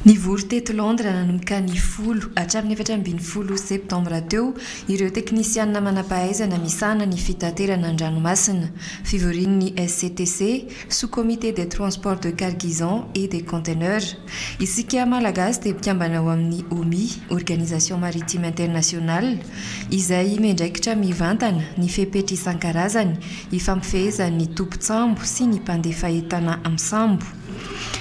Nivory teto Londres nanomboka ny 10 hatramin'ny 14 septambra teo ireo teknisianina manam-pahaizana misahana ny fitaterana an-dranomasina. Fivorian'ny SCTC, Sous-Comité des Transports de Cargaison et des Conteneurs. Isika Malagasy dia mpikambana ao amin'ny OMI, Organisation Maritime Internationale, izay miandraikitra mivantana ny fepetra isan-karazany ifampifehezan'ny tompon-tsambo sy ny mpandefa entana amin'ny sambo.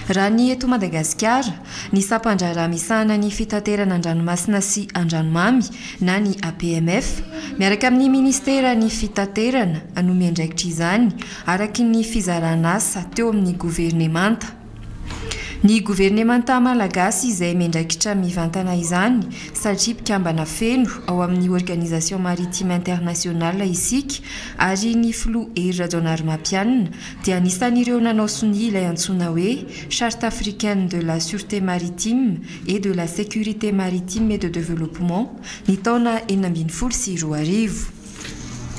Raha ny eto Madagasikara, ny sampan-draharaha misahana ny fitaterana an-dranomasina sy an-dranomamy na ny APMF, miaraka amin'ny minisiteran'ny Fitaterana no miandraikitra izany, araky ny fizaran'asa teo amin'ny governemanta. Ny governemanta malagasy izay miandraikitra mivantana izany satria mpikambana feno ao amin'ny Organisation Maritime Internationale isika ary ny filoha Hery Rajaonarimampianina dia anisan'ireo nanao sonia ilay antsoina hoe Charte africaine de la sûreté maritime et de la sécurité maritime et de développement ny taona 2016.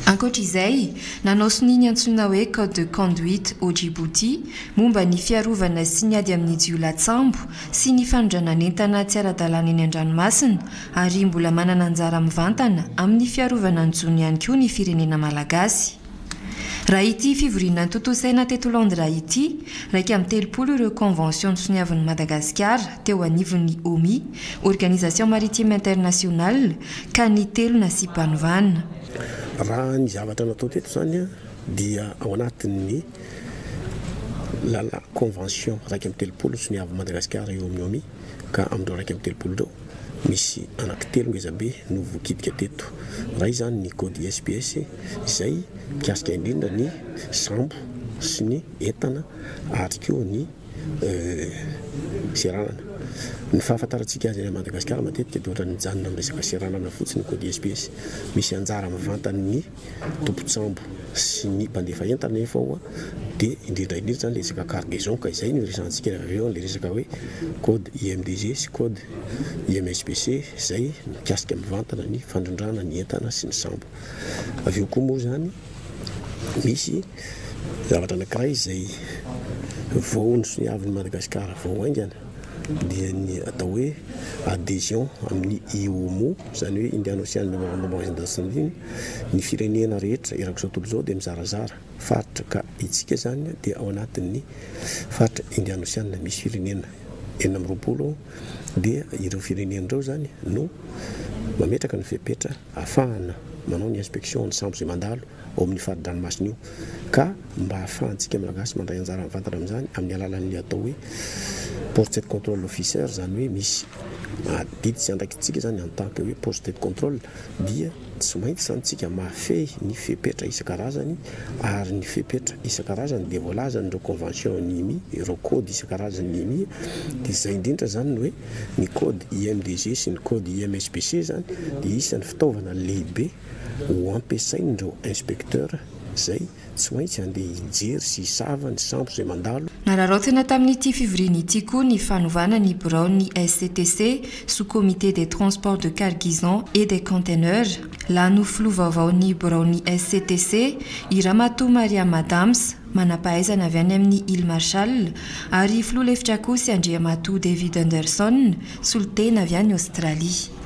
Ankoatra izay, nanao sonia ny antsoina hoe Code de conduite au Djibouti momba ny fiarovana sy ny ady amin'ny jiolahy-tsambo sy ny fanondranan'entana tsy ara-dalàna eny an-dranomasina ary mbola manana anjara mivantana amin'ny fiarovana ny jono ihany koa ny firenena malagasy. Raha ity fivoriana notontosaina teto Londres ity, 31 ireo convention nosoniavin'i Madagasikara teo anivon'ny OMI, Organisation Maritime Internationale, ka ny telo nasiam-panovana. Raha ny zavatra natao teto izany dia ao anatin'ny lala convention 31 nosoniavin'i Madagasikara eo amin'ny OMI, ka amin'ireo 31 ireo misy anankitelo ngezabe no voakitika teto. Iray izany ny code ISPS izay mikasika indrindra ny sambo sy ny entana ary koa ny seranana. Ny fahafantarantsika azy any Madagasikara matetika dia ohatran'ny mijanona amin'ny resaka seranana fotsiny ny code ISPS. Misy anjara mivantan'ny tompon-tsambo sy ny mpandefa entana nefa ao dia indrindra indrindra izany ilay resaka cargaison ka izay no iresahantsika rehefa avy eo ilay resaka hoe code IMDG sy code IMSBC izay mikasika mivantana ny fandrindrana ny entana sy ny sambo. Avy eo koa moa izany misy zavatra anankiray izay vao nosoniavin'i Madagasikara vao haingana dia ny atao hoe adhésion amin'ny IOMO, izany hoe Indian Ocean Memorandum of Understanding, ny firenena rehetra erak'izao tontolo izao dia mizarazara faritra ka itsika izany dia ao anatin'ny faritra Indian Ocean misy firenena 26 ao dia ireo firenena ireo izany no mametraka ny fepetra ahafahana manao ny inspection ny sambo izay mandalo ao amin'ny fari-dranomasina io ka mba ahafahantsika Malagasy mandray anjara mivantana amin'izany amin'ny alalan'ny atao hoe poste de contrôle officer, izany hoe misy adidy sy andraikitsika izany en tant que hoe poste de contrôle dia tsy maintsy izany tsika mahafehy ny fepetra isan-karazany ary ny fepetra isan-karazany dia voalazan'ireo convention ny IMI, ireo code isan-karazany ny IMI dia izay indrindra izany ny hoe ny code IMDG sy ny code IMSBC izany dia isan'ny fitaovana lehibe ho ampiasain'ireo inspecteur izay tsy maintsy handeha hijery sy hisava ny sambo izay mandalo. Nararaotina tamin'ity fivoriana ity koa ny fanovana ny biraon'ny SCTC, Sous-Comité des Transports de Cargaison et des Conteneurs. Lany ho filoha vaovaon'ny biraon'ny SCTC i Ramatoa Mariam Adams, manam-pahaizana avy any amin'ny Îles Marshall, ary filoha lefitra kosa i Andriamatoa David Anderson, solontena avy any Aostralia.